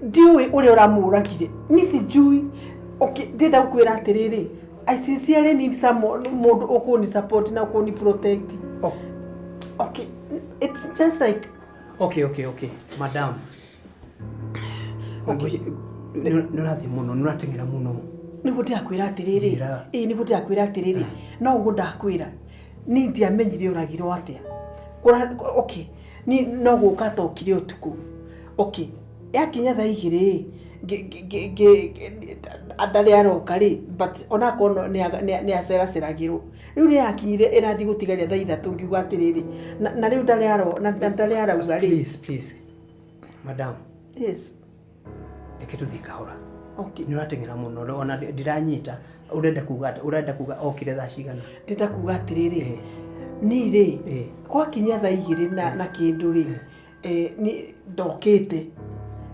Ndiũĩ ũrĩa ũramũragire, mi sijui. Okay, ndĩrenda gũkwĩra atĩrĩrĩ, I sincerely need someone, mũndũ ũkũni support na ũkũni protect. Oh. Okay, it's just like Okay, madam. Okay. Nĩ ũrathiĩ mũno, nĩ ũrateng'era mũno. Nĩguo ndĩrakwĩra atĩrĩrĩ. Njĩra. Ĩĩ, nĩguo ndĩrakwĩra atĩrĩrĩ, no ũguo ndakwĩra, niĩ ndiamenyire ũragirwo atĩa. Okay, ni no gũka tokire ũtukũ. Okay, yakinya thaa 2 ĩ, ndarĩ aroka rĩ, but onakorwo nĩ aceraceragĩrwo. Rĩu nĩ yakinyire ĩrathiĩ gũtigaria thaa 3, ngiuga atĩrĩrĩ, na rĩu ndarĩ aro na ndarĩ arauga rĩ. Please, please, madam. Yes. Reke tũthiĩ kahora. Okay. Nĩ ũrateng'era mũno, ona ndiranyita. Ũrenda kuga atĩa? Ũrenda kuga okire thaa cigana? Ndĩrenda kuga atĩrĩrĩ, ni rĩ, gwakinya thaa 2 na kĩndũ rĩ, ni ndokĩte.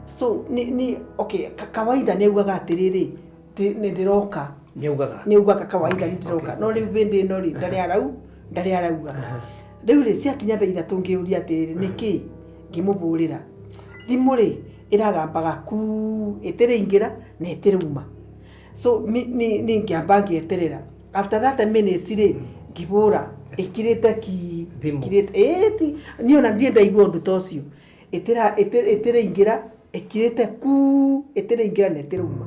So ni okay, kawaida nĩ augaga atĩrĩrĩ, nĩ ndĩroka. Nĩ augaga? Nĩ augaga kawaida nĩ ndĩroka, no rĩu hĩndĩ ĩno rĩ, ndarĩ arauga. Rĩu rĩ, ciakinya thaa 3 ngĩũria atĩrĩrĩ, nĩkĩ? Ngĩmũbũrĩra thimũ rĩ, ĩragambaga kuu, ĩtĩrĩingĩra na ĩtĩrauma. So ni ngĩamba ngĩeterera. After 30 minutes rĩ, ngĩbũra, ĩkirĩte ki. Thimũ. Ĩkirĩte, ĩĩ, ti niĩ ona ndirĩ ndaigua ũndũ ta ũcio. Ĩtĩraingĩra, ĩkirĩte kuu, ĩtĩraingĩra na ĩtĩrauma.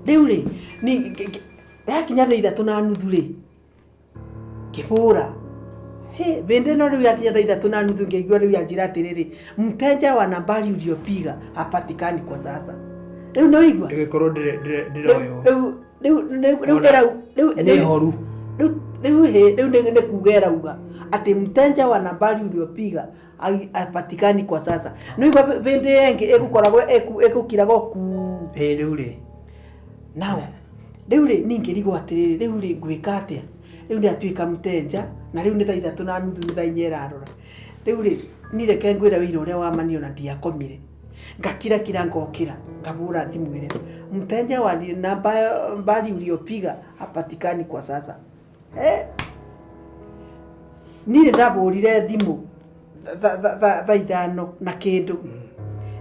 Rĩu rĩ, ni yakinya thaa 3:30 rĩ, ngĩbũra. Hĩ, hĩndĩ ĩno rĩu yakinya thaa 3:30, ngĩigua rĩu yanjĩra atĩrĩrĩ, "Mteja wa nambari uliopiga hapatikani kwa sasa." Rĩu nĩ waigua? Ĩgĩkorwo ndĩroywo. Rĩu Ona ĩrau rĩu nĩ horu. Rĩu hĩ, rĩu nĩ kuga ĩrauga atĩ "Mteja wa nambari uliopiga hapatikani kwa sasa." Nĩ waigua hĩndĩ ĩngĩ ĩgũkoragwo ĩgũkiraga kuu. Ĩĩ, rĩu rĩ. Now rĩu rĩ, niĩ ngĩrigwo atĩrĩrĩ, rĩu rĩ, ngwĩka atĩa? Rĩu nĩ atuĩka mteja, na rĩu nĩ thaa 3:30, nĩ thaa 4 ĩrarora. Rĩu rĩ, niĩ reke ngwĩre wĩira ũrĩa wa ma, niĩ ona ndiakomire. Ngakira kira, ngokĩra, ngabũra thimũ ĩrĩa, "Mteja wa nambari uliopiga hapatikani kwa sasa." Eh, niĩ nĩ ndabũrire thimũ thaa 5 na kĩndũ,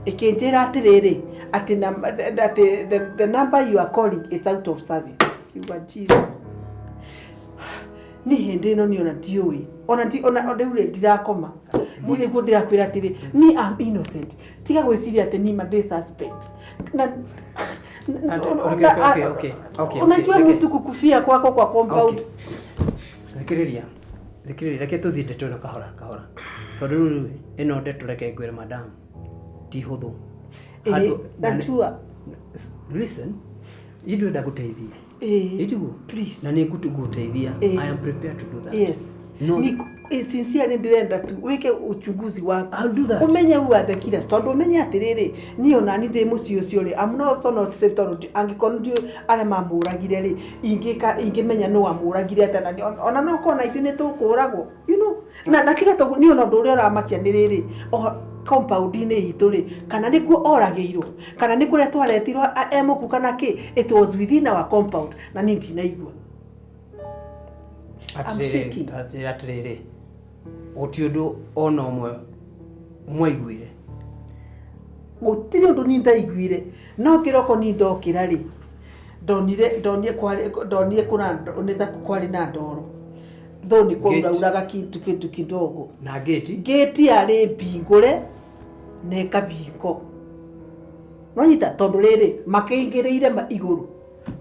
ĩkĩnjĩra atĩrĩrĩ, atĩ the number you are calling is out of service. Kiuga Jesus, niĩ hĩndĩ ĩno niĩ ona ndiũĩ, ona ona rĩu rĩ, ndirakoma. Niĩ nĩguo ndĩrakwĩra atĩrĩ, me am innocent. Tiga gwĩciria atĩ niĩ ma ndĩ suspect na Okay. Unajua mtu kukufia kwako kwa compound. Okay. Thikĩrĩria, thikĩrĩria, reke tũthiĩ ndeto ĩno kahora kahora, tondũ rĩu ĩno ndeto, reke ngwĩre madam, ti hũthũ. Najua. Listen, niĩ ndĩrenda gũteithia. Ĩtiguo? Please. Na nĩ ngũteithia. I am prepared to do that. No. Ni sincerely ndĩrenda tu wĩke uchunguzi waku. I'll do that. Ũmenye who are the killers, tondũ ũmenye atĩrĩrĩ, niĩ ona ni ndĩ mũciĩ ũcio rĩ, I'm not so not safe, tondũ angĩkorwo ndiũĩ arĩa mamũragire rĩ, ingĩka ingĩmenya nũ wamũragire atĩa, na ona no korwo na ithuĩ nĩ tũkũragwo na tiga tondũ niĩ ona ũndũ ũrĩa ũramakia nĩ rĩrĩ, o compound-inĩ itũ rĩ, kana nĩkuo oragĩirwo, kana nĩ kũrĩa twaretirwo e mũku, kana kĩ, it was within our compound na niĩ ndinaigua. I'm Atĩrĩrĩ, shaking. Atĩrĩrĩ, atĩrĩrĩ, gũtirĩ ũndũ ona ũmwe mwaiguire? Gũtirĩ ũndũ niĩ ndaiguire, no kĩroko niĩ ndokĩra rĩ, ndonire nĩ ta kwarĩ na ndoro, though nĩ kwaurauraga kĩndũ kidogo. Na ngĩti? Ngĩti yarĩ mbingũre na ĩkabingo, nwanyita, tondũ rĩrĩ makĩingĩrĩire igũrũ,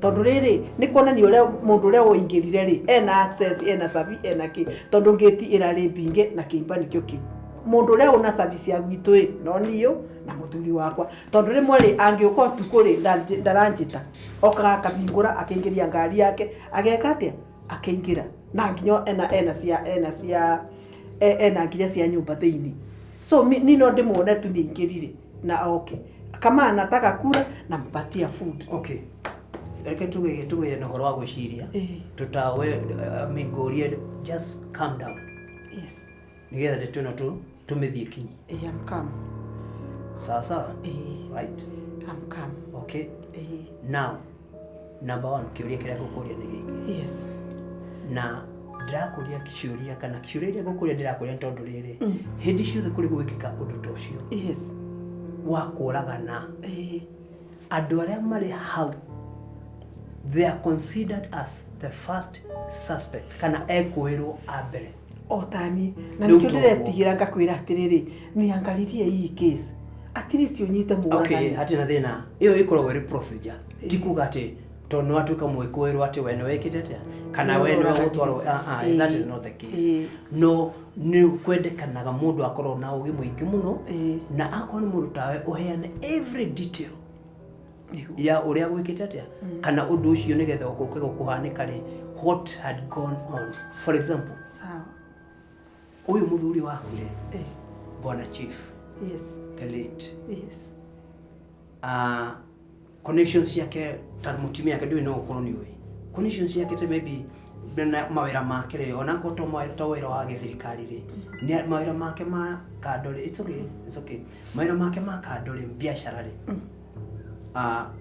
tondũ rĩrĩ nĩ kuonania ũrĩa mũndũ ũrĩa woingĩrire rĩ, ena access, ena cabi, ena kĩ, tondũ ngĩti ĩrarĩ mbinge na kĩimba nĩkĩo kĩu. Mũndũ ũrĩa ũna cabi cia gwitũ rĩ, no niũ na mũthuri wakwa, tondũ rĩmwe rĩ, angĩũka ũtukũ rĩ, ndaranjĩta, okaga akahingũra, akĩingĩria ngari yake, ageka atĩa, akĩingĩra na nginya ena cia ena nginya cia nyũmba thĩinĩ. So ni no ndĩmuone tu nĩingĩrire na oke, kama anataka kula nampatia food. Okay, reke tũgĩe na ũhoro wa gwĩciria. Tũtawe, I mean, ngũrie, just calm down. Nĩgetha ndeto ĩno tũmĩthiĩ kinyi. I'm calm. Sawa sawa. Right. I'm calm. Okay. Now, number one, kĩũria kĩrĩa ngũkũria nĩ gĩkĩ. Na ndĩrakũria ciũria, kana ciũria iria ngũkũria ndĩrakũria nĩ tondũ rĩrĩ, hĩndĩ ciothe kũrĩ gwĩkĩka ũndũ ta ũcio, Wa kũragana, andũ arĩa marĩ hau, they are considered as the first suspect kana ekũĩrwo a mbere. O tani na Rĩu nĩkĩo toguo. ndĩretigĩra ngakwĩra atĩrĩrĩ, niangalirie hii case, at least ũnyite Okay, mũragani. hatirĩ na thĩna, ĩyo ĩkoragwo ĩrĩ procedure, ti kuga atĩ tondũ nĩ watuĩka mwĩkũĩrwo atĩ we nĩ wekĩte atĩa kana we nĩ wegũtwarwo. Ah, ah, that is not the case. No nĩ kwendekanaga mũndũ akorwo na ũgĩ mũingĩ mũno na akorwo nĩ mũndũ tawe ũheane every detail ya ũrĩa gwĩkĩte atĩa kana ũndũ ũcio nĩgetha ũke kũhanĩka rĩ, what had gone on. For example, Sawa. Ũyũ mũthuri waku rĩ, bwana chief, the late, connections ciake ta mũtumia yake, ndũĩ no ũkorwo nĩ ũĩ connections ciake, ta maybe na mawĩra make rĩ, onakorwo to wĩra wa gĩthirikari rĩ, nĩ mawĩra make ma kando rĩ, it's okay, it's okay, mawĩra make ma kando rĩ, biacara rĩ,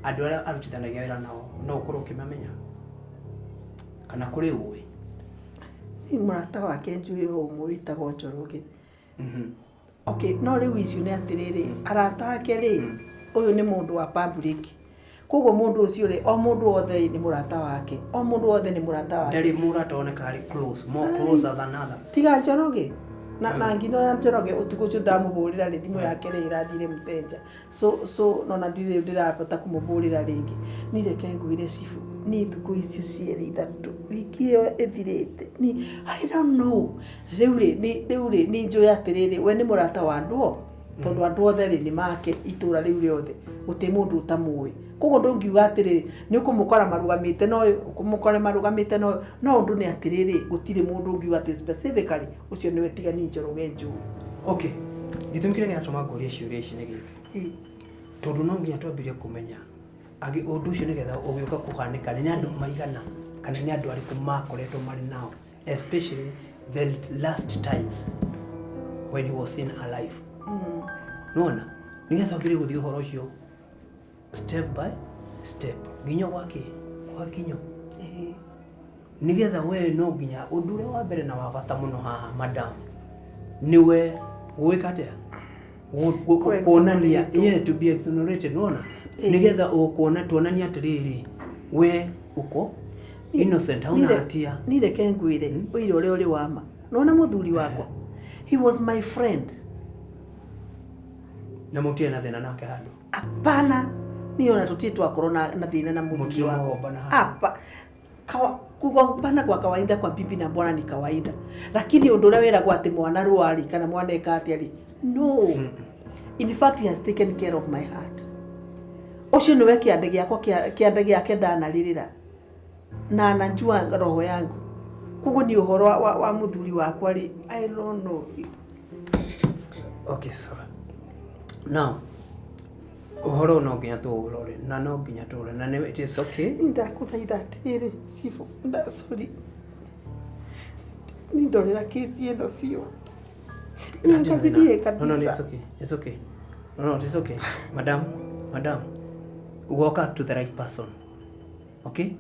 andũ arĩa arutithanagia wĩra nao no ũkorwo ũkĩmamenya kana kũrĩ ũĩ? Ni mũrata wake njũĩ o ũmwe wĩtagwo Njoroge. Okay, no rĩu icio nĩ atĩrĩrĩ, arata ake rĩ, ũyũ nĩ mũndũ wa public, koguo mũndũ ũcio rĩ, o mũndũ wothe nĩ mũrata wake, o mũndũ wothe nĩ mũrata wake. Ndarĩ mũrata oneka arĩ close, more closer than others? Tiga Njoroge na ngina na Njoroge ũtukũ ũcio ndamũhũrĩra rĩ, thimũ yake rĩ ĩrathire mũtenja, so nona ndirĩ ndĩrabata kũmũhũrĩra rĩngĩ. Ni reke ngwĩre, cibu, ni thukũ icio cierĩ ithatũ, wiki ĩyo ĩthirĩte, ni I don't know. Rĩu rĩ, rĩu rĩ, ni njũĩ atĩrĩrĩ, we nĩ mũrata wa andũ o, tondũ andũ othe rĩ nĩ make, itũra rĩu rĩothe gũtirĩ mũndũ ũtamũĩ, koguo ndũngiuga atĩrĩrĩ nĩ ũkũmũkora marũgamĩte na ũyũ, ũkũmũkore marũgamĩte na ũyũ, no ũndũ nĩ atĩrĩrĩ, gũtirĩ mũndũ ũngiuga atĩ specifically ũcio nĩwe tiga ni Njoroge njũĩ. Okay, gĩtũmi kĩrĩa kĩratũma ngũrie ciũria ici nĩ gĩkĩ, tondũ no nginya twambĩrie kũmenya ũndũ ũcio nĩgetha ũgĩũka kũhanĩka nĩ andũ maigana kana nĩ andũ arĩkũ makoretwo marĩ nao, especially the last times when he was seen alive. Nona nĩgetha twambĩrie gũthiĩ ũhoro ũcio step by step nginya gwake gwakinyo, nĩgetha we no nginya ũndũ ũrĩa wa mbere na wa bata mũno haha, madam, nĩwe gwĩka atĩa? Kuonania, yeah, to be exonerated, nona nĩgetha ũkuona tuonania atĩrĩrĩ, we uko innocent, hauna hatia. Ni reke ngwĩre ũira ũrĩa ũrĩ wa ma. Nona mũthuri wakwa, he was my friend. Na mũtirĩ na thĩna nake handũ? Hapana, niĩ ona tũtirĩ twakorwo na thĩna na mũthuri Mũtirĩ wakwa. mwagombana handũ? Hapa kugombana kwa kawaida kwa bibi na bwana ni kawaida, lakini ũndũ ũrĩa wĩragwo atĩ mwana rwari kana mwana eka atĩa rĩ, no. In fact, he has taken care of my heart. Ũcio nĩwe kĩande gĩakwa, kĩande gĩake ndanarĩrĩra na anajua roho yangu, koguo ni ũhoro wa mũthuri wakwa rĩ, I don't know. Okay, so now ũhoro ũyũ no nginya tũũrore na no nginya tũũrore na it is okay. Ndakũthaitha atĩrĩrĩ, cibũ, sorry, ni ndorera kesi ĩno biũ. Niangalie No, no, it's kabisa. okay. It's okay. No, no, it's okay. Madam, madam, walk up to the right person. Okay?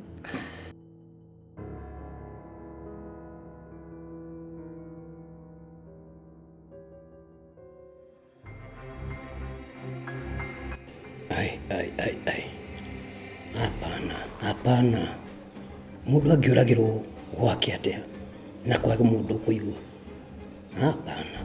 Ai, ai, ai, ai. Hapana, hapana. Mũndũ angĩũragĩrwo gwake atĩa na kwage mũndũ kũigua? Hapana.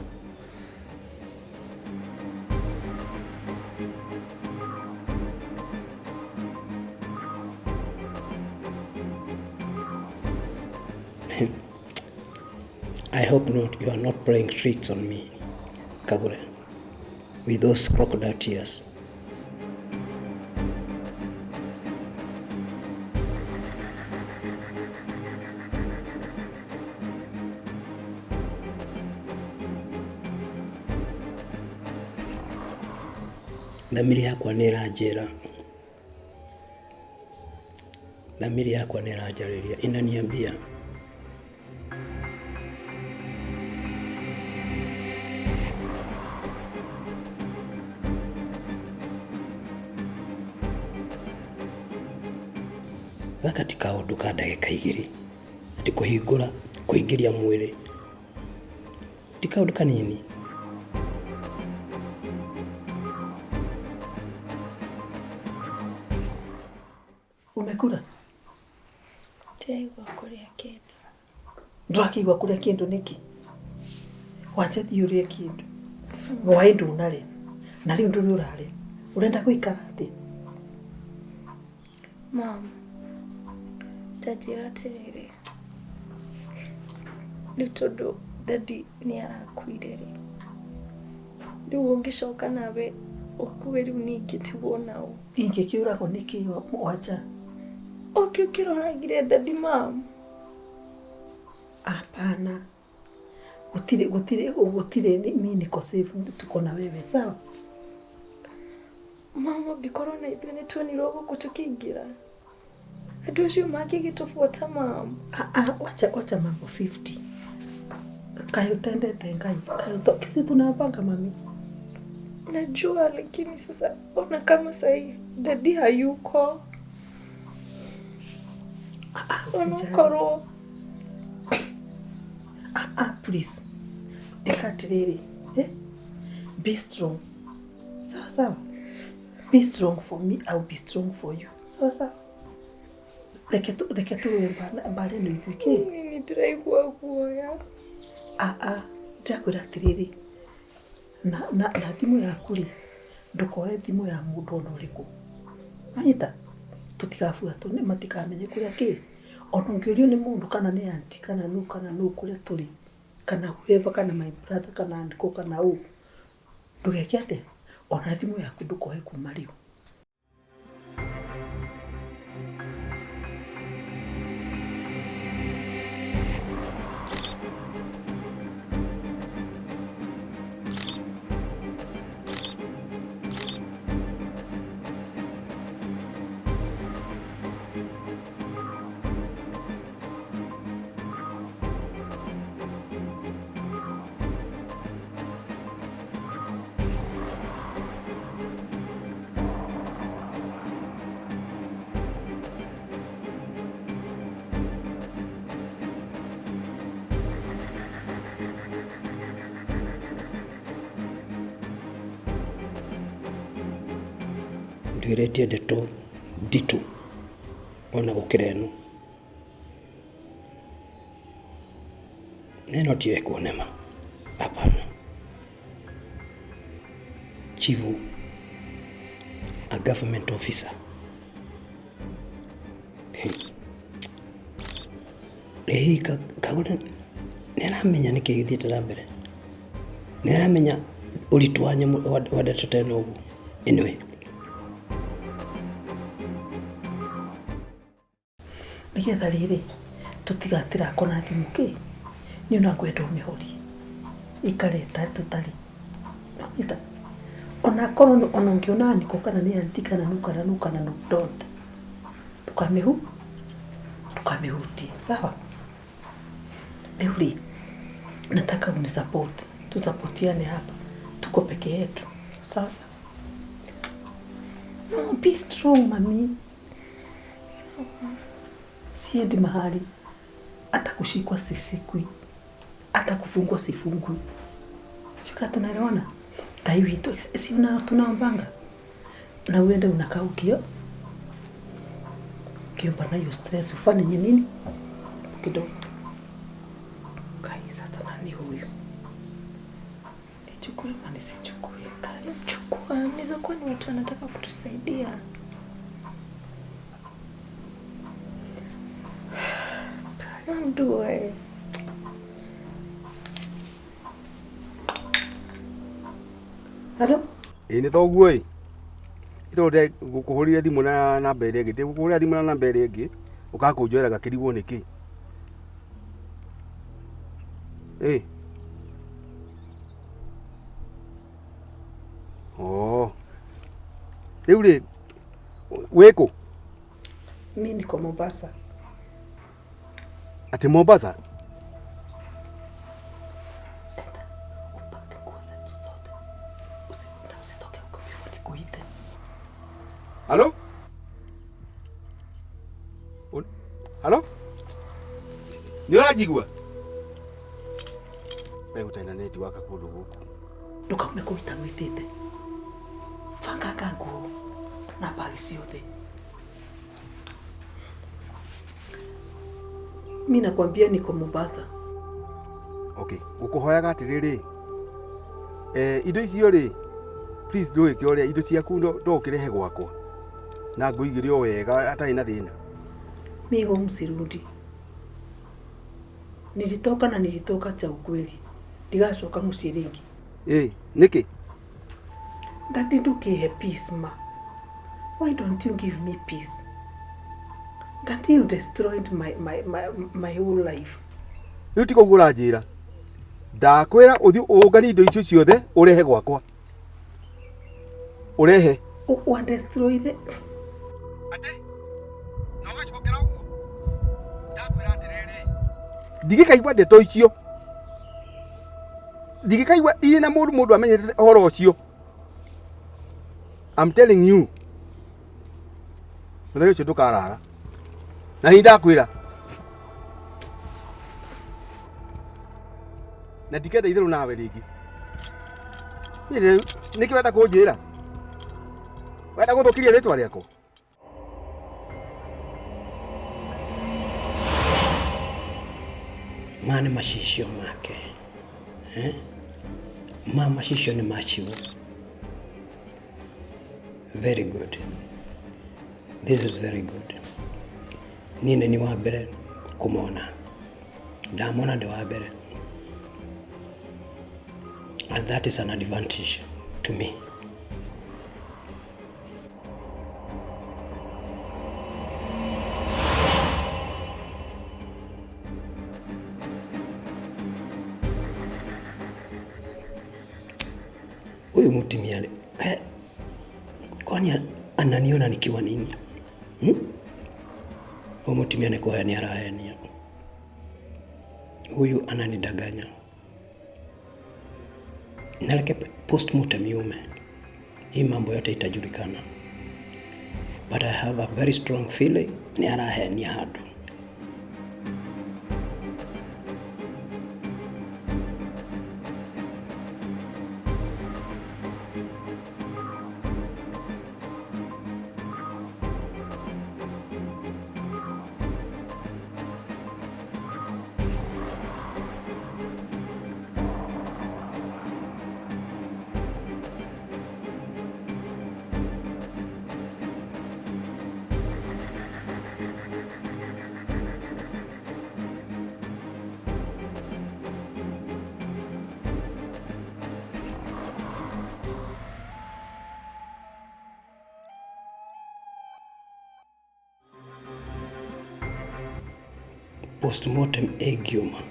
I hope not. You are not playing tricks on me, Kagure, with those crocodile tears. Thamiri yakwa nĩ ĩranjĩra, thamiri yakwa nĩ ĩranjarĩria, inaniambia gaka ti kaũndũ ka ndagĩka igĩrĩ, atĩ kũhingũra kũingĩria mwĩrĩ ti kaũndũ kanini. Umekula? Ndiraigua kũrĩa kĩndũ. Ndũrakĩigua kũrĩa kĩndũ nĩkĩ? Wanja thiĩ ũrĩe kĩndũ. Hwaĩ ndũnarĩa. Na rĩu ndũrĩ ũrarĩa. Ũrenda gũikara atĩa? Mom, ta njĩra atĩrĩrĩ, rĩu tondũ daddy nĩ arakuire rĩ, rĩu ũngĩcoka nawe ũkue rĩu niĩ ingĩtigwo naũ? Ingĩkĩũragwo nĩkĩ wanja? Ũkĩ ũkĩroragire daddy mom? Hapana. Gũtirĩ gũtirĩ gũtirĩ mimi niko safe tuko na wewe sawa? Mama, ũngĩkorwo na ithuĩ nĩ tuonirwo gũkũ tũkĩingĩra. Andũ acio mangĩgĩtũbuata mam. Ah, ah, wacha wacha mambo 50. Kaĩ ũtendete Ngai. Kaĩ kisi tunapanga mami. Najua, lakini sasa ona kama sahi daddy hayuko. Ah, ah, usijali. Onokorwo Ah, ah, please. Eka atĩrĩrĩ. Eh? Be strong. Sawa sawa. Be strong for me, I will be strong for you. Sawa sawa. Reke tũrũe mbara ĩno ithuĩ kĩ? nĩ ndĩraigua guoya. Ah, ah, ndĩrakwĩra atĩrĩrĩ. Na thimũ yaku rĩ, ndũkoe thimũ ya mũndũ ona ũrĩkũ. Wanyita? Tũtigabuatwo nĩ matikamenye kũrĩa kĩ. Ona ũngĩũrio nĩ mũndũ kana nĩ aunty kana nũ kana nũ kũrĩa tũrĩ kana whoever kana my brother kana uncle kana ũ ndũgeke atĩa ona thimũ yaku ndũkoe kuma rĩu. Nduĩrĩtie ndeto nditũ ona gũkĩra ĩno. Na ĩno tiyo ĩkuonema. Hapana. Chivu, a government officer. Ĩĩ Kagũre nĩ aramenya nĩkĩ gĩthiĩte na mbere. Nĩ aramenya ũritũ wa nyamũ wa ndeto ta ĩno ũguo. Anyway, Nĩgetha rĩrĩ tũtigatirako na thimũ kĩ niĩ ona ngwenda ũmĩhorie ikare ta tũtarĩ. Wanyita? Ona korwo ona ũngĩona niko kana nĩ aunty kana nũ kana nũ kana nũ don't. Ndũkamĩhutie. Sawa? Rĩu rĩ nataka unisupport. Tusapotiane hapa. Tuko peke yetu. Sawa sawa. No, be strong mami. Siendi mahali. Hata kushikwa sishikwi. Hata kufungwa sifungwi. Sijui kama tunaelewana. Ngai witũ si tunaombanga. Na uende unakaa ukiomba na hiyo stress ufanye nini? Kidogo. Kai sasa nani huyu? Nichukue ama nisichukue? Kai. Chukua, inaweza kuwa ni watu wanataka kutusaidia. Mom, do it. Hello? Ĩĩ nĩ thoguo ĩ. Ito ngũkũhũrire thimũ na namba ĩrĩa ĩngĩ. Ndĩgũkũhũrĩra thimũ na namba ĩrĩa ĩngĩ ũkaga kũnjoera ngakĩrigwo nĩkĩ. Ĩ. Oh. Rĩu rĩ wĩ kũ? Mi niko Mombasa. Atĩ Mombasa? Enda upange nguo zetu zote. Na usitoke huko before nikuite. Halo? Halo? Nĩ ũranjigua? We gũtarĩ na network kũndũ gũkũ. Ndũkaume kũu itagwĩtĩte. Banganga nguo na bagi ciothe. Mi nakwambia niko Mombasa. Okay, ngukuhoyaga atiriri, indo icio ri, please ndũgĩke ũrĩa indo ciaku no ũkĩrehe gwakwa na ngũigĩre o wega hatarĩ na thĩna. Mi home sirudi. Nilitoka na nilitoka cha ukweli. Ndigacoka muciĩ rĩngĩ. Ĩ, nĩkĩ? Daddy, ndũkĩhe peace ma. Why don't you give me peace? Daddy, you destroyed my whole life. Rĩu tiga ũguo ũranjĩra. Ndakwĩra ũthiĩ ũnganie indo icio ciothe ũrehe gwakwa. Ũrehe. Wa destroyed. Atĩ? Na ũgacokera ũguo? Ndakwĩra atĩrĩrĩ, ndigĩkaigua ndeto icio. Ndigĩkaigua irĩ na mũndũ mũndũ amenyete ũhoro ũcio. I'm telling you. Mũthenya ũcio ndũkarara. Na nĩ ndakwĩra. Na ndikenda itherũ nawe rĩngĩ. Nĩkĩ wenda kũnjĩra? Wenda gũthũkiria rĩtwa rĩakwa? Ma nĩ macicio make. Ma macicio nĩ maciwo. Very good. This is very good. Niĩ nĩ niĩ wa mbere kũmona. Ndamona ndĩ wa mbere. And that is an advantage to me. Huyu mutimia kwani ananiona nikiwa nini? Huyu mutimia ni kuhenia arahenia. Huyu ananidanganya. Naleke postmortem yume. Hii mambo yote itajulikana. But I have a very strong feeling ni arahenia handu. Postmortem ĩngiuma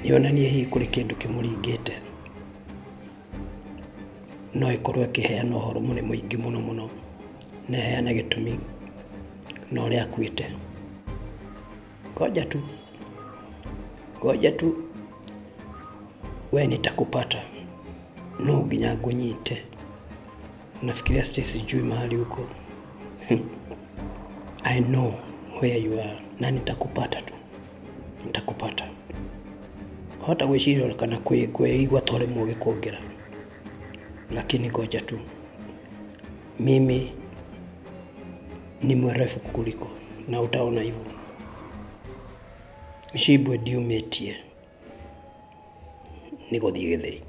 yonanie hihi kũrĩ kĩndũ kĩmũringĩte, no ĩkorwo ĩkĩheana ũhoro mũnene mũingĩ mũno mũno, na ĩheane gĩtũmi na ũrĩa akuĩte. Ngoja tu, ngoja tu, we nitakupata, no nginya ngũnyite. Nafikiria sijui mahali huko. I know where you are, na nitakupata tu, nitakupata. Hata gwĩciria kana kwĩigua ta ũrĩ mũũgĩ kuongera, lakini ngoja tu, mimi ni mwerevu kukuliko na utaona hivyo. Shibwe ndiumĩtie nĩ gũthiĩ gĩthĩi.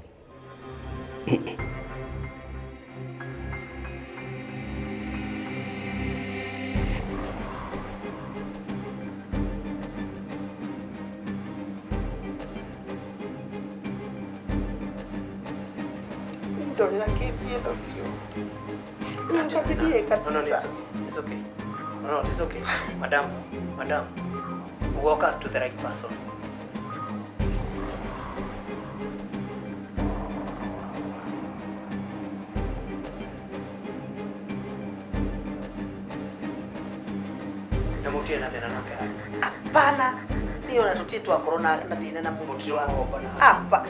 Ndorera kesi ĩno biũ. Nĩnjagĩrĩire No, no, it's kabisa. okay. It's okay. No, no, it's okay. Madam, madam, welcome to the right person. Na mutie na thĩna nake haha. Hapana. Niĩ ona tũtirĩ twakorwo na thĩna na mũthuri wakwa. Mũtirĩ Hapa.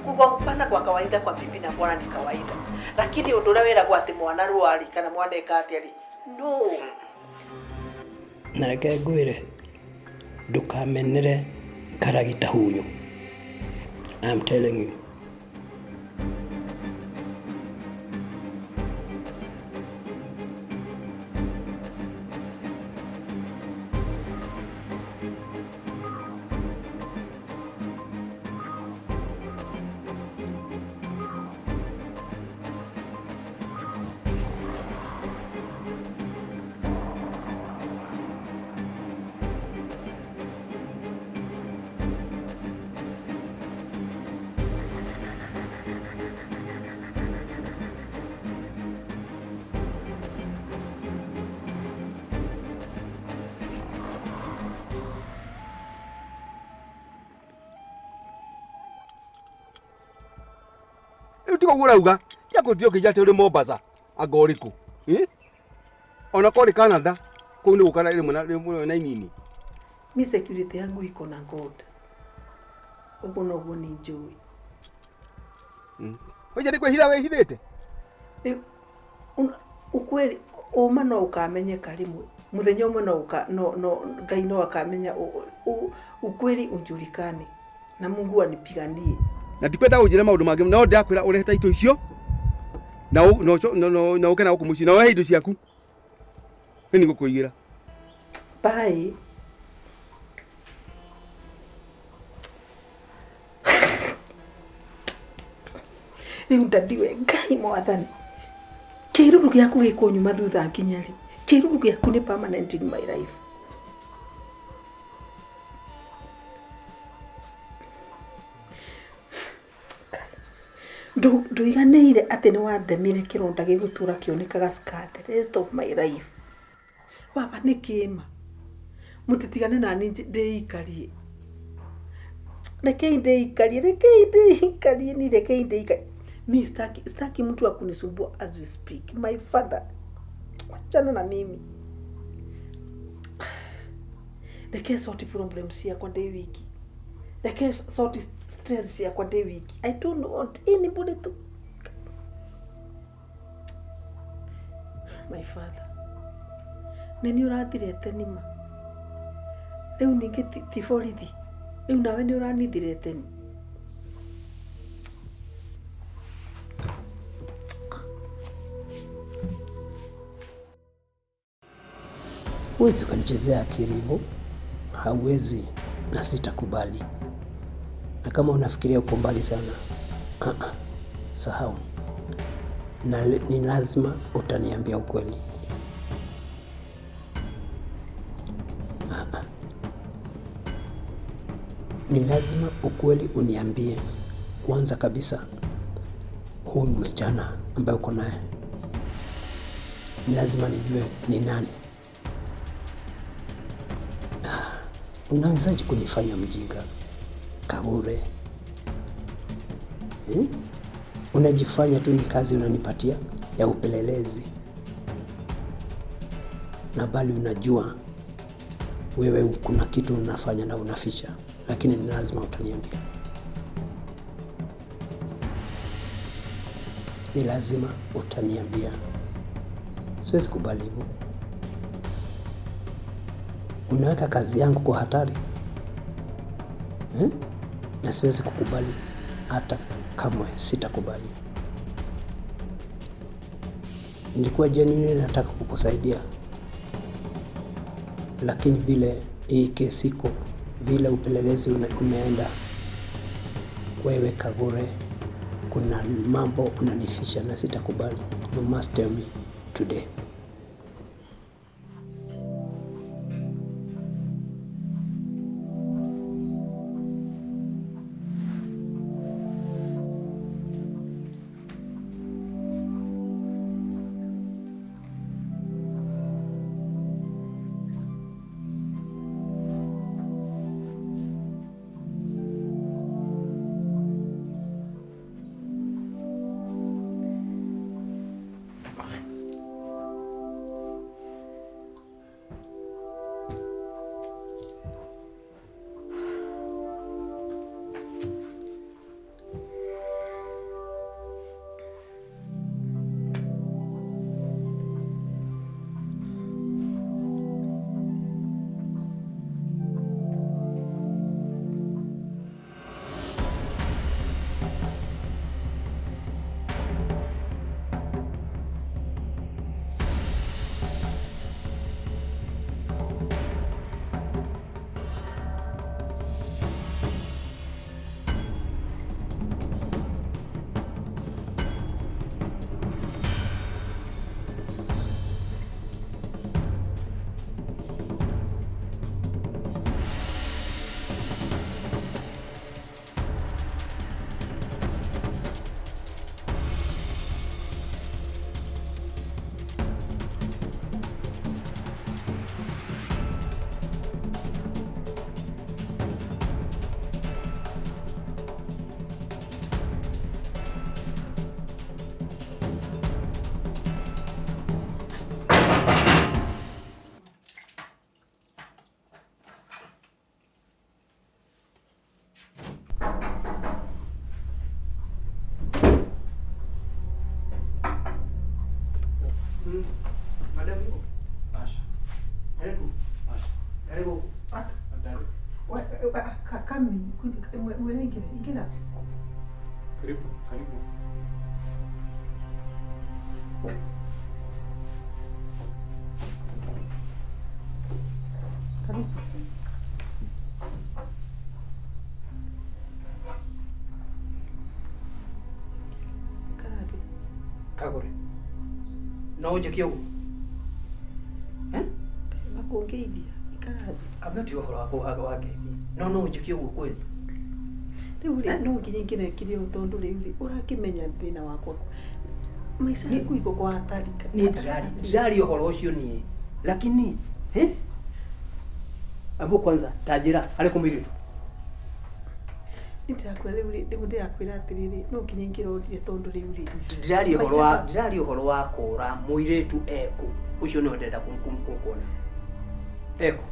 Kugombana kwa kawaida kwa bibi na bwana ni kawaida, lakini ũndũ ũrĩa wĩragwo atĩ mwana rwari kana mwana eka atĩa rĩ, no. Na reke ngwĩre, ndũkamenere karagita hunyo. I'm telling you. Rĩu tiga ũguo ũrauga. Tiga kũnjia ũkĩnjĩra atĩ ũrĩ Mombasa anga ũrĩ kũ. Ĩ? Ona korĩ Canada kũu nĩ gũka rĩmwe na rĩmwe na inini. Mi security yangu iko na God. Ũguo noguo niĩ njũĩ. Ũcio nĩ kwĩhitha wĩhithĩte? Rĩu ukweli ũma no ũkamenyeka rĩmwe mũthenya ũmwe no ũka no no Ngai no akamenya ukweli ujulikane na Mungu anipiganie. Na ndikwenda ũnjĩre maũndũ mangĩ no ndĩrakwĩra ũrehe taito icio na na ũke na gũkũ mũciĩ na woe indo ciaku. Nĩ nĩngũkũigĩra. Bye. Rĩu ndadi we Ngai mwathani kĩruru gĩaku gĩkũnyuma thutha nginya rĩ? Kĩruru gĩaku nĩ permanent in my life. Ndũiganĩire atĩ nĩ wandemire kĩronda gĩgũtũra kĩonekaga scar the rest of my life. Baba nĩ kĩma mũtitigane nani ndĩikarie. Rekei ndĩikarie, rekei ndĩikarie ni rekei ndĩikarie. Mi sitaki, sitaki mtu akunisumbua as we speak. My father, wachana na mimi. Reke sort problems ciakwa ndĩ wiki. Reke sort stress ciakwa ndĩ wiki. I don't want anybody to. My father, nĩ niĩ ũrathirete nĩma. Rĩu ningĩ ti borithi. Rĩu nawe nĩ ũranithirete ni. Huwezi ukanichezea akili hivyo, hauwezi na sitakubali. Na kama unafikiria uko mbali sana, sahau. Na ni lazima utaniambia ukweli. Ni lazima ukweli uniambie. Kwanza kabisa, huyu msichana ambaye uko naye, ni lazima nijue ni nani. Unawezaje kunifanya mjinga Kagure? Unajifanya tu ni kazi unanipatia ya upelelezi, na bali unajua wewe kuna kitu unafanya na unaficha, lakini ni lazima utaniambia. Ni lazima utaniambia. Siwezi kubali hivyo. Unaweka kazi yangu kwa hatari. Na siwezi kukubali, hata kamwe sitakubali. Nilikuwa genuinely nataka kukusaidia, lakini vile hii kesi iko, vile upelelezi umeenda, wewe Kagure, kuna mambo unanifisha na sitakubali. You must tell me today. Madam yuko? Aca. Ndarĩ kũ? Aca. Ndarĩ gũkũ? Ndarĩ. Kami, mwene ingĩra, ingĩra. Karibu, karibu. Karibu. Karate. Kagũre. No ũnjĩke ũguo? Eh? Makũngeithia. Ikara thĩ. Ambe tiga ũhoro wa wa ngeithi. No no ũnjĩke ũguo kweli? Rĩu rĩ, no nginya ingĩrekire ũũ tondũ rĩu rĩ, ũrakĩmenya thĩna wakwa. Maica nĩ kũigwo kwa hatari. Niĩ ndiraria ũhoro ũcio niĩ. Lakini, eh? Abu kwanza tanjĩra arĩ kũ mũirĩtu? Ndĩrakwĩra rĩu rĩ, rĩu ndĩrakwĩra atĩrĩrĩ, no nginya ingĩrorire tondũ rĩu rĩ. Ndiraria ũhoro wa ndiraria ũhoro wa kũra mũirĩtu ekũ. Ũcio nĩwe ndĩrenda kuona. Ekũ.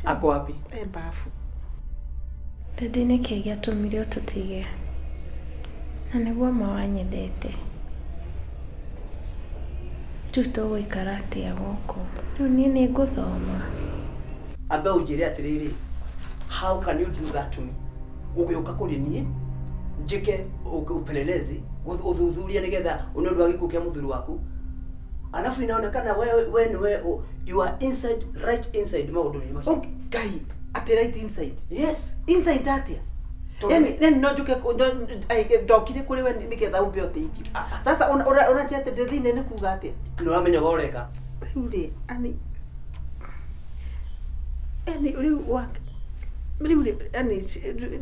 Ako wapi? E bafu. Daddy nĩkĩ gĩatũmire ũtũtige? Na nĩguo ma wanyendete. Rĩu tũgũikara atĩa gũkũ? Rĩu niĩ nĩ ngũthoma. Ambe ũnjĩre atĩrĩrĩ, how can you do that to me? Ũgĩũka kũrĩ niĩ njĩke upelelezi ũthuthuria nĩgetha nĩ ũndũ wa gĩkuũ kĩa mũthuri waku, alafu inaonekana wewe we niwe you are inside, right inside maũndũ-inĩ macio. Oh, Ngai, atĩ right inside. Yes. Inside atĩa? Tondũ- Yani, yani no njuke ndokire kũrĩ we nĩgetha umbe ũteithio. Sasa ũranjia atĩ ndĩ thĩinĩ nĩ kuga atĩa? Nĩ ũramenya ũrĩa ũreka. Rĩu rĩ, ani yani rĩu wa rĩu rĩ, yani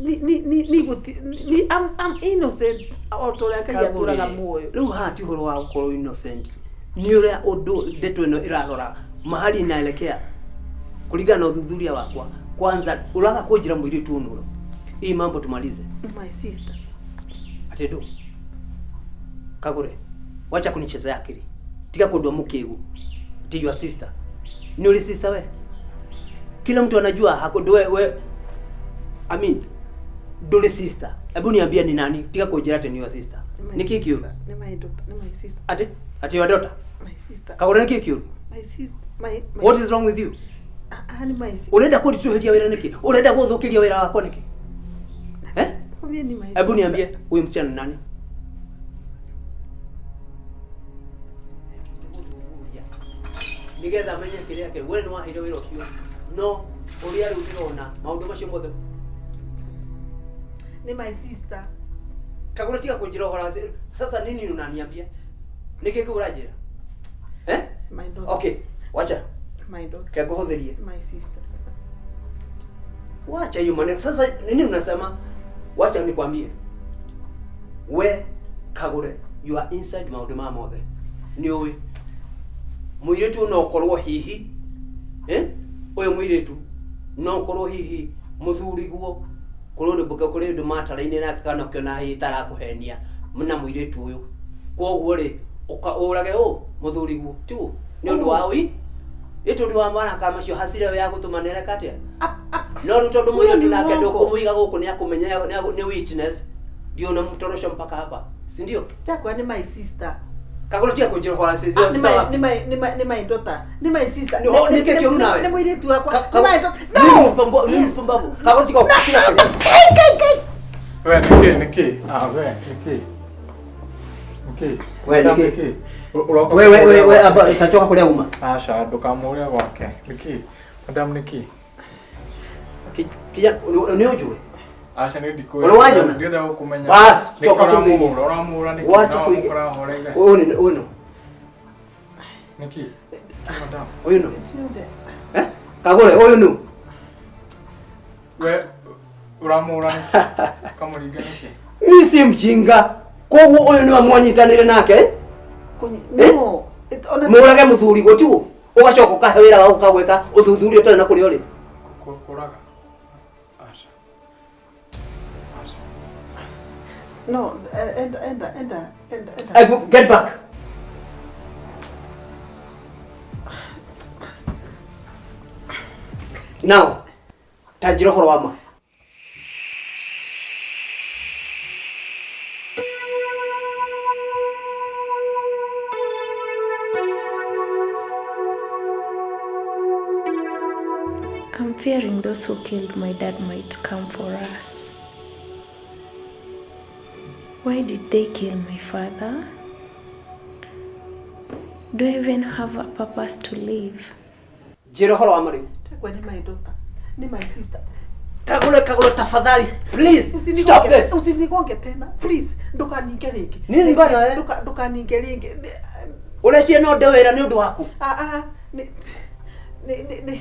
ni ni ni guti ni I'm innocent o ta ũrĩa Ngai atũraga muoyo. Rĩu haha ti ũhoro wa gũkorwo innocent, nĩ ũrĩa ũndũ ndeto ĩno ĩrarora mahali inaelekea kulingana na ũthuthuria wakwa. Kwanza ũraga kũnjĩra mũirĩtu ũyũ nũro, hii mambo tumalize. My sister. Ati ndo Kagure, wacha kunichezea akili, tiga kundua mukigu. Ti your sister ni uli sister we, kila mtu anajua hako we, we I mean nduri sister. Hebu niambie ni nani, tiga kunjira ati ni your sister. My Ni kĩ kĩũru? sister. Ni my daughter, ni my sister. Ati ati your daughter? My sister. Kagure, nĩ kĩ kĩũru? My sister. My my What is wrong with you? Ah, ah, ni my sister. Urenda kũritũhĩria wĩra nĩkĩ? Urenda gũthũkĩria wĩra wakwa nĩkĩ? Eh? Kwambia ni my Hebu sister. niambie huyu msichana ni nani? Nigetha menye kĩrĩa kĩ we nĩ waheire wĩra ũcio, no ũrĩa rĩu ndĩrona maũndũ macio mothe Ni my sister. Kagũra, tiga kũnjĩra ũhoro sasa nini unaniambia? Nĩkĩ kĩu ũranjĩra? Eh? My daughter. Okay, wacha My daughter. ke ngũhũthĩrie. My sister. Wacha hiyo maneno. Sasa nini unasema? Wacha nikwambie. We Kagure, you are inside maũndũ maya mothe. Nĩ ũĩ. Mũirĩtu no ũkorwo hihi, eh? Ũyũ mũirĩtu no ũkorwo hihi mũthuriguo kũrĩ ũndũ kũrĩ ũndũ mataraine nake kana ũkĩona hihi tarakũhenia na mũirĩtu ũyũ. Koguo rĩ, ũka ũrage ũ mũthuriguo tiguo nĩ ũndũ wa ũi ĩ tondũ wa maraka macio hasira ĩyo ya gũtũma nĩareka atĩa? No rĩu tondũ Huyo mũirĩtu ni nake uongo. ndũkũmũiga gũkũ nĩ akũmenya nĩ witness, ndio unamtorosha mpaka hapa, si ndio? Chakwa ni my sister. Kagũra, tiga kũnjĩra ũhoro wa Ah, sister ni my waku. ni my ni my ni my daughter. Ni my sister. Ni ho- ni kĩ kĩũru nawe? Ni mũirĩtu wakwa. Ka- Ni my daughter. Nĩ No. mpumbavu, nĩ mpumbavu. Kagũra, tiga kũkira. We nĩkĩ nĩkĩ? Ah, we nĩkĩ? Nĩkĩ? We, Madam, nĩkĩ? nĩkĩ? Ũroka We we we kũmũrĩa we gwake aba nĩkĩ? tachoka kũrĩa uma. Aca, ndũkamũrĩre gwake. Nĩkĩ? Madam nĩkĩ? Kijana nĩ ũnjũĩ? Aca nĩ ndikũĩ. Ũrĩ wanyona? Ndĩrenda gũkũmenya. Bas, Nĩkĩ coka kũu thĩinĩ. ũramũhũra? Ũramũhũra nĩkĩ? Wacha Na kũiga- wamũkora ahoreire. Ũyũ nĩ ũyũ no. Nĩkĩ? Madam. Ũyũ no. Eh? Kagũre, ũyũ nũ? We ũramũhũra nĩkĩ? Ũkamũringa nĩkĩ? Mi si mjinga. Koguo ũyũ nĩwe mwanyitanĩire nake? Eh? No. Ona Mũrage mũthuriguo tiguo? Ũgacoka ũkahe wĩra wa gũka gwĩka ũthuthuria ũtarĩ na kũrĩa ũrĩ. Kũraga? Aca. Aca. No, enda enda enda enda enda. Get back. Now, ta njĩra ũhoro wa ma. Fearing those who killed my dad might come for us. Why did they kill my father? Do I even have a purpose to live? Njĩra ũhoro wa marĩu. Tekwe ni my daughter. Ni my sister. Kagũre kagũre tafadhali please stop Usinigonge, this. usinigonge tena. Please, ndukaninge rĩngĩ. Niĩ nĩ ibara, eh? Ndukaninge rĩngĩ. Ũreciria no nde wĩra nĩ ũndũ waku. Ah ah, ni ni ni ni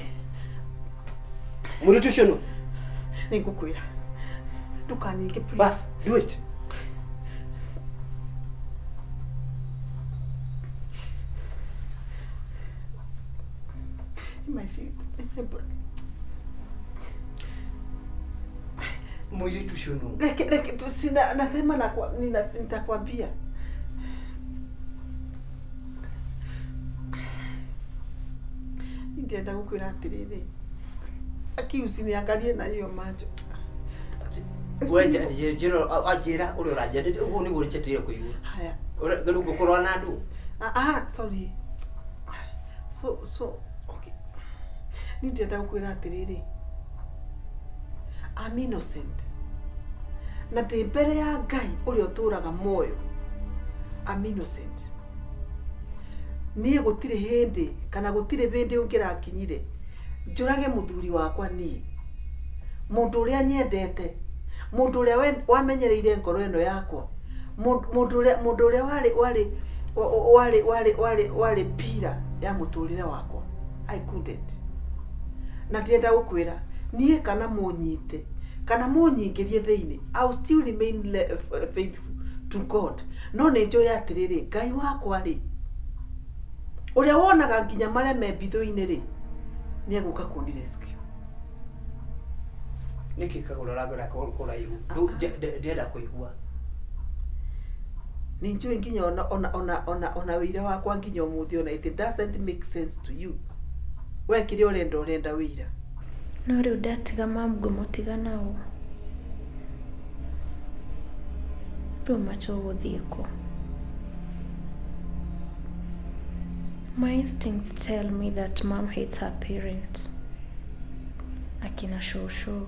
Mũirĩtu ũcio nũ? nĩngũkwĩra. Ndukaninge please. Bas, do it. Ni my sister. Ni my brother. Mũirĩtu ũcio nũ? Reke reke tu sina nasema na kwa, nina, nitakwambia. Ndĩrenda gũkwĩra atĩrĩrĩ. Aki usiniangalie na hiyo macho. We njĩra anjĩra ũrĩa ũranjĩra ũguo nĩguo njetereire kũigua. Haya. Ũrĩa rĩu ngũkorwo na andũ. Ah, ah, sorry. So so okay. Niĩ ndĩrenda gũkwĩra atĩrĩrĩ. I'm innocent. Na ndĩ mbere ya Ngai ũrĩa ũtũraga muoyo. I'm innocent. Niĩ gũtirĩ hĩndĩ kana gũtirĩ hĩndĩ ũngĩrakinyire njũrage mũthuri wakwa niĩ. Mũndũ ũrĩa nyendete, mũndũ ũrĩa wamenyereire ngoro ĩno yakwa, mũndũ ũrĩa mũndũ ũrĩa warĩ warĩ warĩ warĩ warĩ warĩ pira ya mũtũrĩre wakwa. I couldn't. Na ndĩrenda gũkwĩra niĩ kana mũnyite kana mũnyingĩrie thĩinĩ, I will still remain faithful to God. No nĩ njũĩ atĩrĩrĩ, Ngai wakwa rĩ, ũrĩa wonaga nginya marĩa me mbitho-inĩ rĩ, nĩ egũka kũni rescue. Nĩkĩ kagũra ũrangora kũraihu? Ndĩrenda kũigua. Nĩ njũĩ nginya ona ona ona ona ona wĩira wakwa nginya ũmũthĩ ona it doesn't make sense to you. We kĩrĩa ũrenda ũrenda wĩira. No rĩu ndatiga mam ngũmũtiga nao. Rĩu macho ũgũthiĩ kũ? My instincts tell me that mom hates her parents. Akina shosho.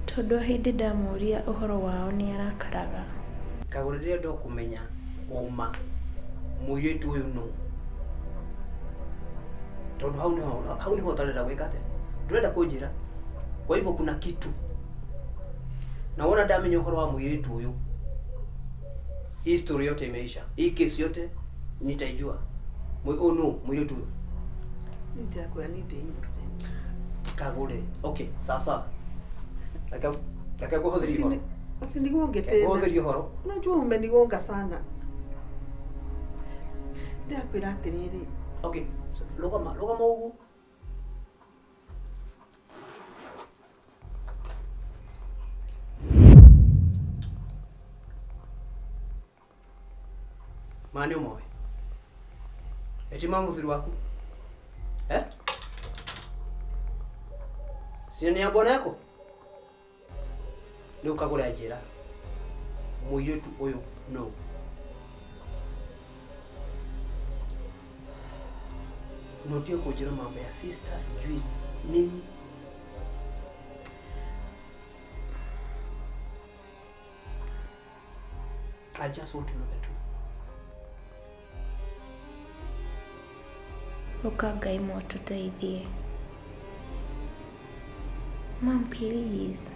Tondũ hĩndĩ ndamũria ũhoro wao nĩ arakaraga. Kagũre ndĩrenda kũmenya ũma mũirĩtu ũyũ nũ. Tondũ hau nĩho hau nĩho ũtarenda gwĩka atĩa? Ndũrenda kũnjĩra. Kwa hivyo kuna kitu. Na wona ndamenya ũhoro wa mũirĩtu ũyũ. Hii story yote imeisha. Hii kesi yote nitaijua. Ũyũ nũ mũirĩtu ũyũ? Niĩ ndĩrakwĩra niĩ ndĩ innocent. Kagũre. Okay, sawa. Reke reke ngũhũthĩrie ũhoro. Usinigonge Reke tena. ngũhũthĩrie ũhoro. Unajua umenigonga sana. Ndĩrakwĩra atĩrĩrĩ. Okay, rũgama rũgama ũguo. Ma nĩ ũmoĩ? Eti ma mũthuri waku? Eh? Si nĩ ya bwana yako? Rĩu kagũre njĩra. Mũirĩtu ũyũ no. Notie kũnjĩra mambo ya sister sijui nini. I just want to know the truth. Ũka Ngai mwatũteithie. Mom, please.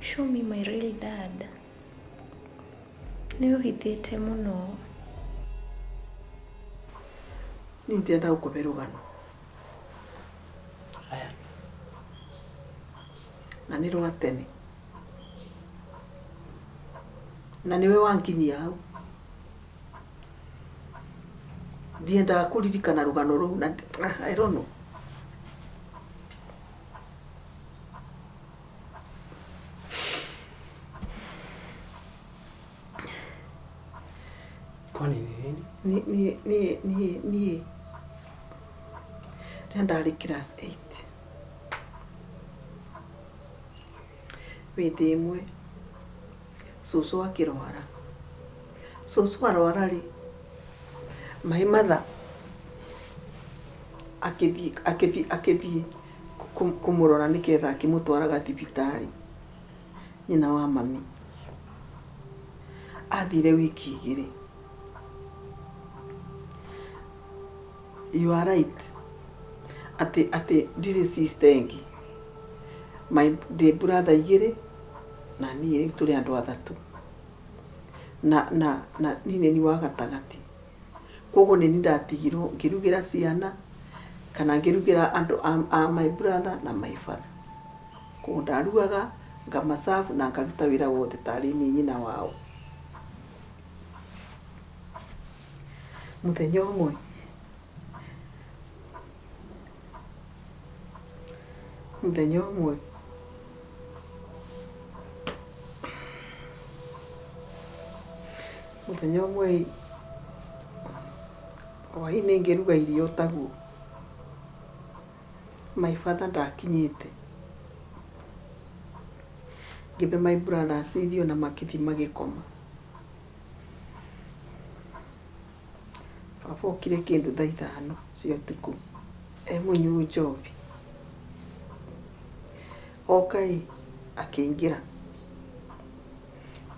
Show me my real dad. Nĩ ũhithĩte mũno. Niĩ ndĩrenda gũkũhe rũgano. Aya. Na nĩ rwa tene. Na nĩwe wanginyia hau. Ndiendaga kũririkana rũgano rũu na I don't know. Kwani ni nini? Niĩ niĩ niĩ niĩ rĩrĩa ndarĩ class 8 hĩndĩ ĩmwe cũcũ akĩrwara. Cũcũ arwara rĩ, my mother Akĩthiĩ akĩthiĩ akĩthiĩ kũmũrora nĩketha akĩmũtwaraga thibitarĩ nyina wa mami. Athire wiki 2. You are right atĩ ndirĩ sister ĩngĩ. My ndĩ brother igĩrĩ na niĩ rĩu tũrĩ andũ athatũ. Na na na niĩ nĩ niĩ wa gatagatĩ. Koguo nĩ niĩ ndatigirwo ngĩrugĩra ciana kana ngĩrugĩra andũ a my brother na my father. Koguo ndarugaga, ngama serve na ngaruta wĩra wothe tarĩ niĩ nyina wao. Mũthenya ũmwe mũthenya ũmwe mũthenya ũmwe hwainĩ ngĩruga irio taguo, my father ndakinyĩte. Ngĩhe my brothers irio na makĩthiĩ magĩkoma. Baba okire kĩndũ thaa 5 cia ũtukũ e mũnyuu njohi. Oka ĩ, akĩingĩra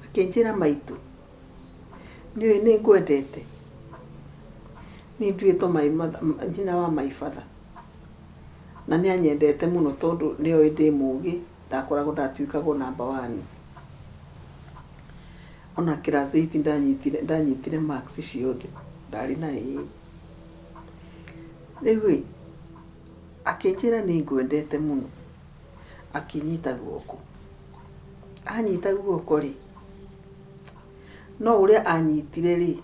akĩnjĩra maitũ, nĩũĩ nĩ ngwendete, niĩ nduĩtwo nyina wa my father. Na nĩ anyendete mũno tondũ nĩoĩ ndĩ mũgĩ, ndakoragwo ndatuĩkaga o number one. Ona class 8 ndanyitire ndanyitire marks ciothe, ndarĩ na A. Rĩu ĩ, akĩnjĩra nĩ ngwendete mũno, akĩnyita guoko. Anyita guoko rĩ, no ũrĩa anyitire rĩ,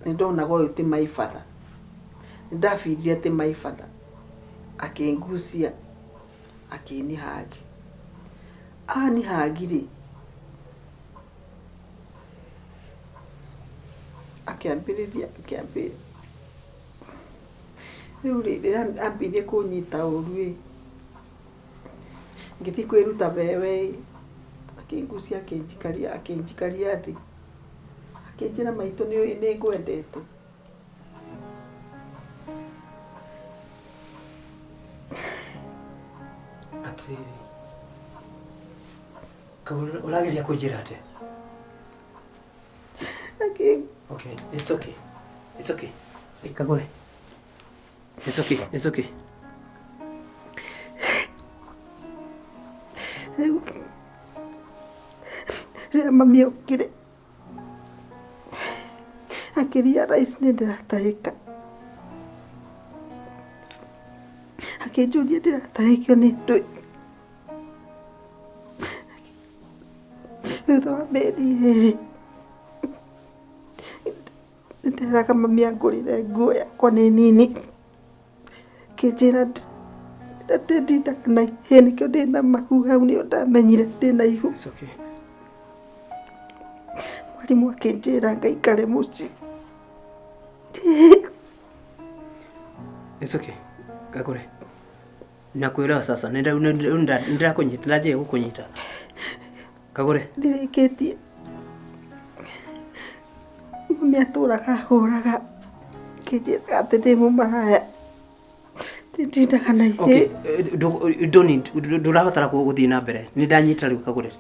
nĩ ndonaga ũyũ ti my father. Nĩ ndabirire ti my father. Akĩngucia, akĩni hug. Ani hug rĩ, akĩambĩrĩria akĩambĩrĩria rĩu rĩ, rĩrĩa ambĩrĩirie kũnyita ũru ĩ, ngĩthiĩ kwĩruta bewe ĩ, akĩngucia akĩnjikaria akĩnjikaria thĩ. Akĩnjĩra maitũ nĩũĩ nĩ ngwendete. Atĩrĩrĩ, Kagũrũ, ũrageria kũnjĩra atĩa? Okay, it's okay. It's okay. Kagũre. It's okay, it's okay. Rĩu rĩrĩa mami okire akĩ realize nĩ ndĩratahĩka. Akĩnjũria ndĩratahĩkio nĩ ndũĩ. Thutha wa mĩeri 2 nĩnderaga mami angũrĩre nguo yakwa nĩ nini. Akĩnjĩra atĩ ndindaga na ihĩ nĩkĩo ndĩna mahu hau nĩho ndamenyire ndĩna ihu. It's okay. Mwarimũ akĩnjĩra ngaikare mũciĩ. It's okay. Gakũre. Nakuelewa sasa. Nenda ndĩrakũnyita, ndanjia gũkũnyita. Kagũre. Ndirĩkĩtie. Mami atũraga ahũraga akĩnjĩraga atĩ ndĩ mũmaraya. Ndindaga na ihĩ. Okay, you don't need, ndũrabatara gũthiĩ na mbere. Nĩ ndanyita rĩu Kagũre.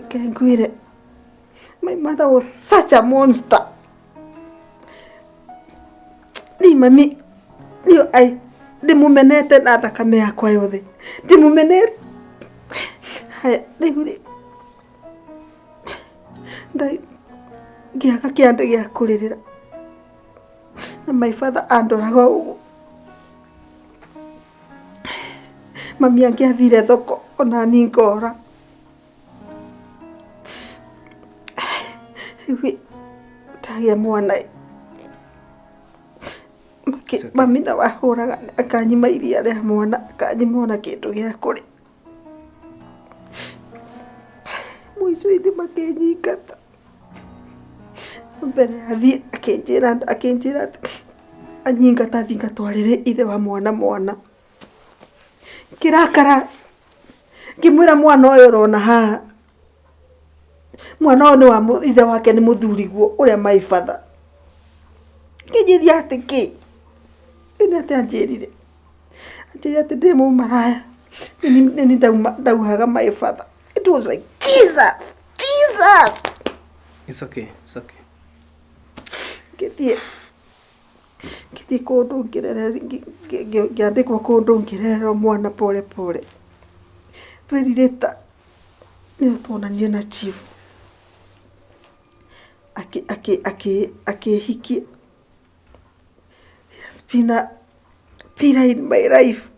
Ke ngwĩre my mother was such a monster. Ni mami niyo ai ndĩmũmenete na thakame yakwa yothe, ndĩmũmenete. Haya, rĩu rĩ, ngĩaga kĩande gĩa kũrĩrĩra na my father andoraga ũguo. Mami angĩathire thoko ona ni ngora. Rĩu ndagĩa mwana mami na wahũraga akanyima iria rĩa mwana, akanyima ona kĩndũ gĩa kũrĩa. Mũico-inĩ makĩnyingata. Mbere athiĩ akĩnjĩra atĩ anyingata thiĩ ngatwarĩre ithe wa mwana mwana. Ngĩrakara ngĩmwĩra mwana ũyũ ũrona haha, mwana ũyũ nĩ wa ithe wake nĩ mũthuriguo ũrĩa my father. Kĩnjĩria atĩ kĩ? Nĩ atĩ anjĩrire anjĩrire atĩ ndĩ mũmaraya. Nĩ ndauhaga my father. It was like Jesus, Jesus. It's okay, it's okay. Ngĩthiĩ ngĩthiĩ kũndũ ngĩandĩkwo kũndũ ngĩrererwo mwana pole pole. Twerirĩta nĩyo tuonanire na chief akĩhikia. He has been a pillar in my life.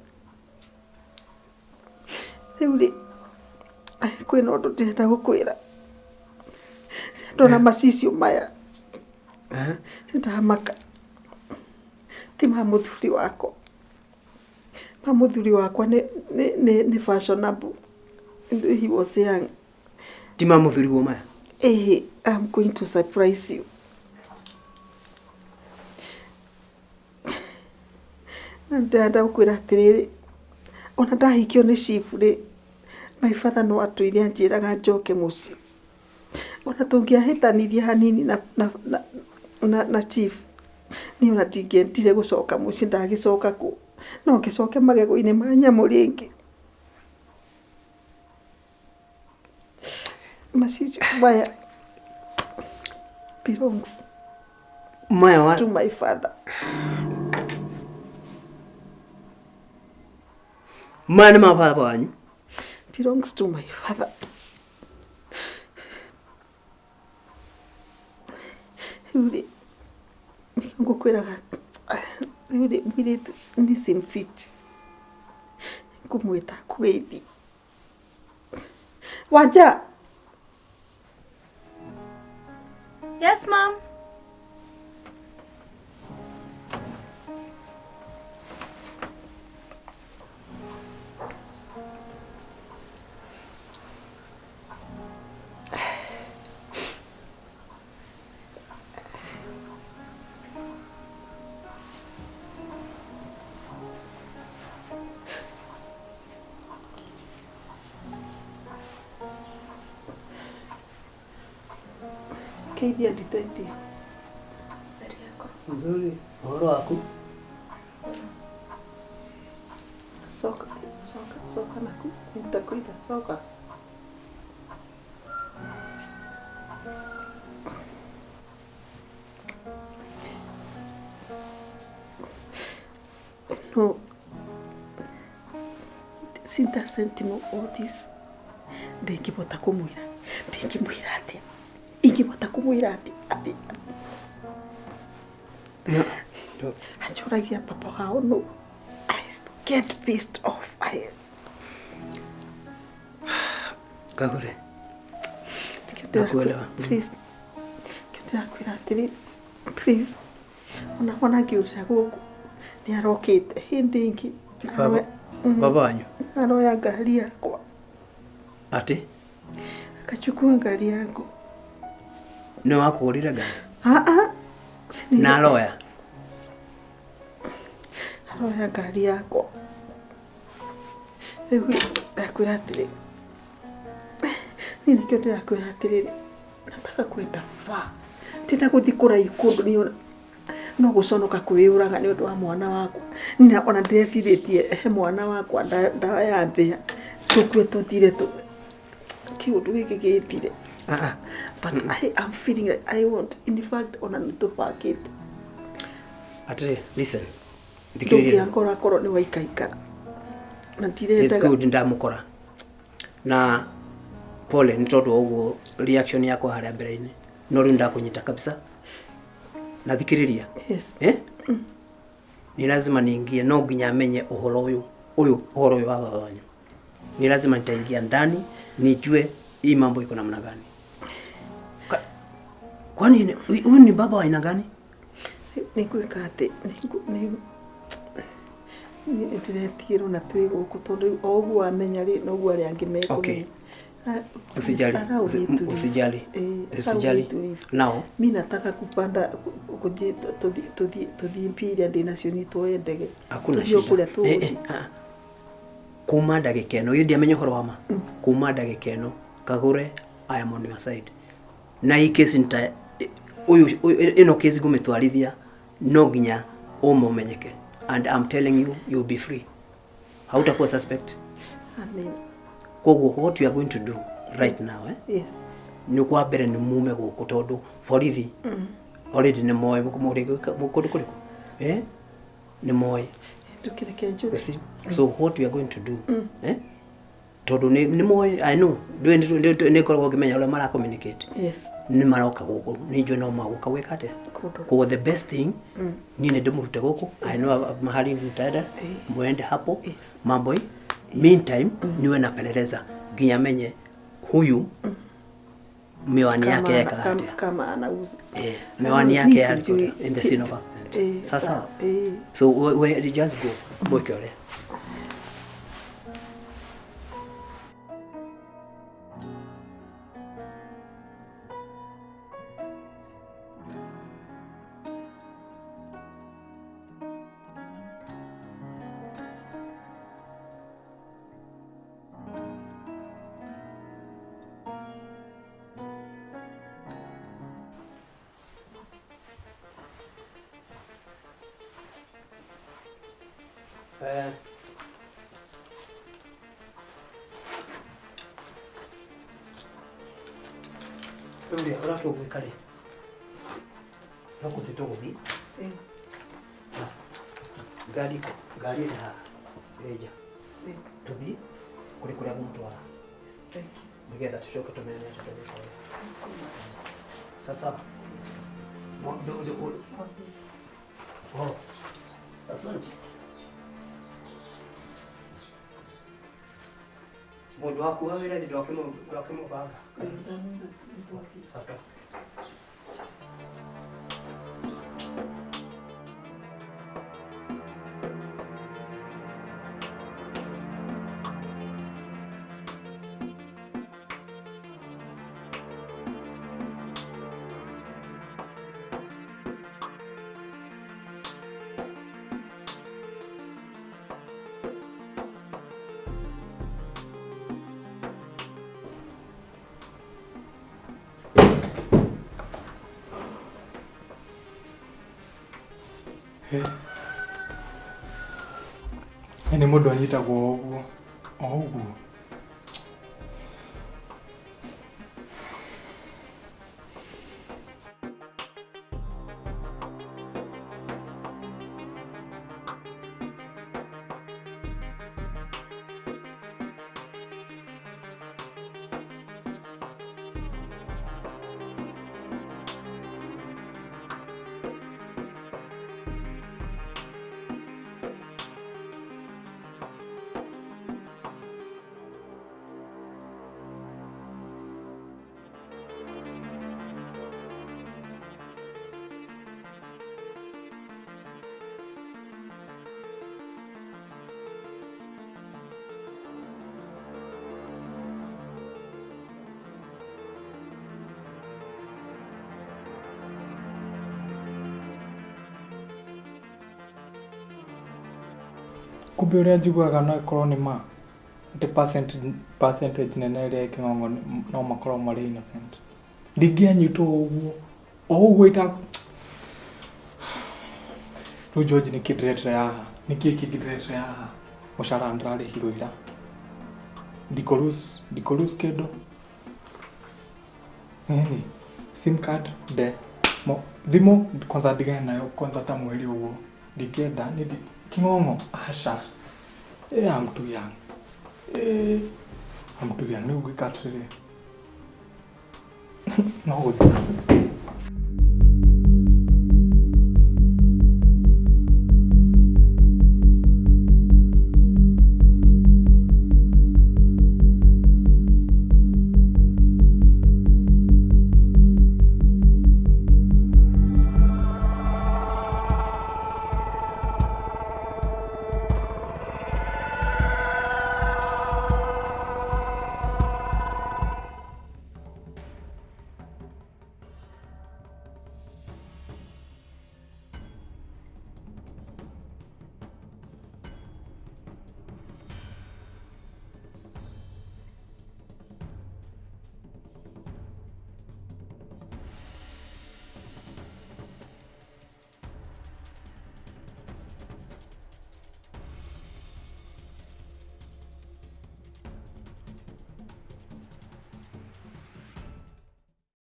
Rĩu rĩ, kwĩna ũndũ ndĩrenda gũkwĩra. Ndona macicio maya ndamaka. Ti ma mũthuri wakwa. Ma mũthuri wakwa nĩ fashionable. He was young. Ti ma mũthuri guo maya? Eh, I'm going to surprise you. Na ndĩrenda gũkwĩra atĩrĩrĩ, ona ndahikio nĩ chief rĩ, my father no atũire anjĩraga njoke mũciĩ. Ona tũngĩahĩtanirie hanini na chief, niĩ ona ndingĩendire gũcoka mũciĩ, ndagĩcoka kũ? No ngĩcoke magego-inĩ ma nyamũ rĩngĩ. Macicio maya belongs Maya wa to my father. Maya nĩ ma baba wanyu? Belongs to my father. Rĩu rĩ, nĩkĩo ngũkwĩraga rĩu rĩ, mũirĩtu nĩ slim fit. Ngũmwĩta akũgeithie. Wanja. Yes, ma'am. Keithia detective. Mzuri, ũhoro waku? Soka, soka, soka naku. Nitakuita soka. No. Sinta sentimo all this. Ndingĩbota kũmwĩra. Ndingĩmwĩra atĩa. Ingĩbota kũmwĩra atĩ atĩ anjũragia papa wao no. I get pissed off. I Kagure. Nakuelewa. Please. Ndĩrakwĩra atĩrĩ, please. Ona ona ngĩũrĩra gũkũ nĩ arokĩte hĩndĩ ĩngĩ. Baba, baba wanyu? Aroya ngari yakwa. Atĩ? Akachukua ngari yangu. Nĩ wakũgũrire ngari? Ah ah. Na aroya? Aroya ngari yakwa. Rĩu ndakwĩra atĩrĩ, niĩ nĩkĩo ndĩrakwĩra atĩrĩrĩ, nataka kwenda far. Ndĩrenda gũthiĩ kũraihu kũndũ niĩ no gũconoka kwĩyũraga nĩ ũndũ wa mwana wakwa. Nina ona ndĩrecirĩtie he mwana wakwa ndawa ya mbĩa tũkue tũthire kĩũndũ gĩkĩ gĩthire. But I am feeling like I want, in fact, ona nĩ tũbangĩte. Atĩrĩ, listen. Thikĩrĩria. Ndũngĩangora korwo nĩ waikaikara. Na It's ndirendaga. good ndamũkora. Na pole nĩ tondũ wa ũguo reaction yakwa harĩa mbere-inĩ. No rĩu ndakũnyita kabisa. Na thikĩrĩria. Yes. Eh? Ni lazima niingie, no nginya amenye ũhoro ũyũ, ũyũ ũhoro ũyũ wa baba wanyu. Ni lazima nitaingia ndani nijue hii mambo iko namna gani. Kwani huyu ni baba wa aina gani? Nĩ ngwĩka atĩ nĩ ndĩretigĩrwo na twĩ gũkũ tondũ o ũguo wamenya rĩ noguo arĩa angĩ mekũmenya. Okay. Usijali, usijali, usijali. Now mi nataka kupanda kũthiĩ tũthiĩ mbia iria ndĩnacio nĩ tuoye ndege. Hakuna Tũthiĩ shida. kũrĩa tũgũthiĩ. Kuma ndagĩka ĩno, githĩ ndiamenya ũhoro wa ma? Kuma ndagĩka ĩno, Kagure, I am on your side. Na hii kesi nita, ũyũ, ĩno kesi ngũmĩtwarithia no nginya ũma ũmenyeke. And I'm telling you, you'll be free. Hautakuwa suspect. Amen. Koguo what you are going to do right now, eh? Yes. Nĩ kwa mbere nĩ mume gũkũ tondũ borithi already nĩ moĩ mũrĩ kũndũ kũrĩkũ, eh? Nĩ moĩ. Ndũkĩreke You njũre. see? So what we are going to do, eh? Tondũ nĩ moĩ, I know, nĩ ngoragwo ngĩmenya ũrĩa mara communicate. Yes. Nĩ maroka gũkũ, nĩ njũĩ no magũka gwĩka atĩa. Kũndũ. Koguo the best thing, niĩ nĩ ndĩmũrute gũkũ. I know mahali mtaenda, muende hapo. Yes. Mambo hii meantime niwe napeleleza nginya menye huyu miwani yake Kama- yekaga kama- atĩa. Kama anauza. Eh, miwani yake Mi yarĩ sijui. in the scene of accident. Eh, Sasa sawa. Eh. so we just go mwĩke ũrĩa. Eh. Rĩu rĩ, ũrĩa tũgwĩka rĩ, no gũthiĩ tũgũthiĩ Eh, na ngari iko, ngari ĩrĩ haha ĩrĩ nja. Eh. Tũthiĩ kũrĩ kũrĩa ngũmũtwara Thank you. nĩgetha tũcoke tũmenye atĩa tũgwĩka ũrĩa. Thanks so much. Sasa oh, asante. Mũndũ waku wa wĩra ndwakĩmũbanga. Sasa. Nĩ mũndũ anyitagwo o ũguo o ũguo. Kumbe ũrĩa njiguaga no ĩkorwo nĩ ma atĩ percentage nene ĩrĩa ĩ Kĩng'ong'o no makorwo marĩ innocent. Ndingĩanyitwo o ũguo o ũguo ita rĩu George nĩkĩ ndĩretera haha, nĩkĩ kĩngĩ ndĩretera haha? Mũcara ndĩrarĩhirwo ira, ndikũ lose kĩndũ nini, sim card nde thimũ kwanza ndigane nayo kwanza ta mweri ũguo ndingĩenda nĩ Kĩng'ong'o aca. I'm too young. I'm too young. Rĩu ngwĩka atĩrĩrĩ, no gũthiĩ.